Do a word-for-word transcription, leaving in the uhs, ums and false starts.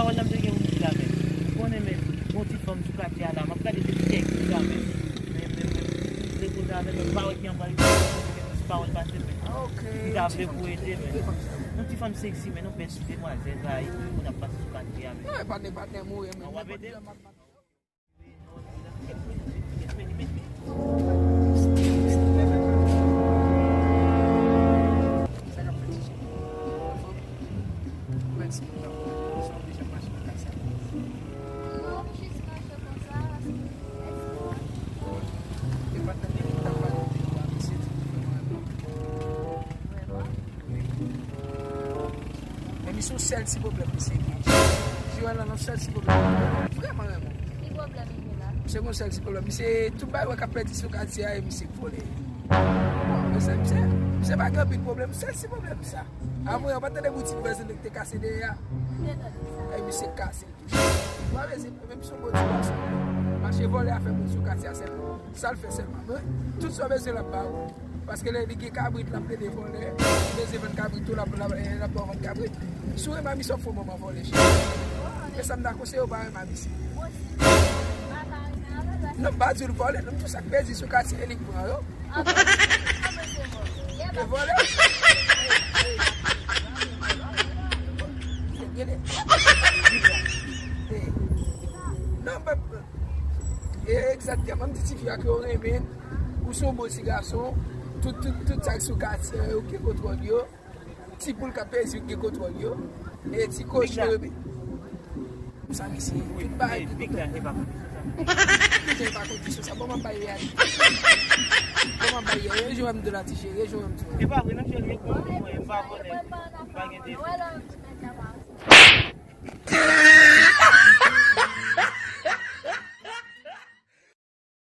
Pawòl la m te gen pou m di la menm. Ou konnen menm, gon ti fanm sou katye a la, m ap gade se kiyès ki la menm. Men, men, men, m te poze avè l, men m pa wè ki anba li, se pawòl pase menm. Ok. Li ta vle pou ede, men. Yon ti fanm seksi, men nou bèl sou demwazèl la, epi moun ap pase sou katye a, men. Non, e patnè, patnè, m ou ye, men. An w ap ede? Men misye yon sèl ti pwoblèm misye gen. Joel lan yon sèl ti pwoblèm. Vrèman renmen. Ki pwoblèm li gen la? Misye gen yon sèl ti pwoblèm. Misye tout bagay wè k ap pèdi sou katye a e misye k vòlè. Bon, men se misye, misye pa gen anpil pwoblèm. Sèl ti pwoblèm sa. Avwe, ou pa tande boutik vòzin li te kase dèyè a? M te tande sa. E misye k kase. Ou pa bezwen, menm si w bon ti gason. Mache vòlè a fè moun sou katye a sèlman. Sa l fè sèlman. Men, tout sa w bezwen l ap ba ou. Paske lè li gen kabrit, l ap plede vòlè. Li bezwen vann kabrit tou, l ap, l ap, l ap ba w vann kabrit. Si w renmen Amisye, w ap fè w manman vòlè, cheri. E sa m ta konseye w, pa renmen Amisye. Non, m pa di w l vòlè. Non, tout sa k pèdi sou katye, e li k pran yo. E vòlè. Gade. Non, men, e, egzakteman, m di tifi a ke w renmen, ou se yon bon ti gason, tout, tout, tout sa k sou katye a, yo gen kontwòl yo, ti poul k ap pezi yo gen kontwòl yo, e ti kochon yo. Sa misye, tout bagay, tout bagay. Big la, e pa konn. Big la, e pa konn kesyon sa. Bon, m ap bay reyalite. Bon, m ap bay reyalite. Rejwenn m de la ti cheri, rejwenn m di. E pa vre, non, cheri, e pa vre, e pa vre. M pa gen de.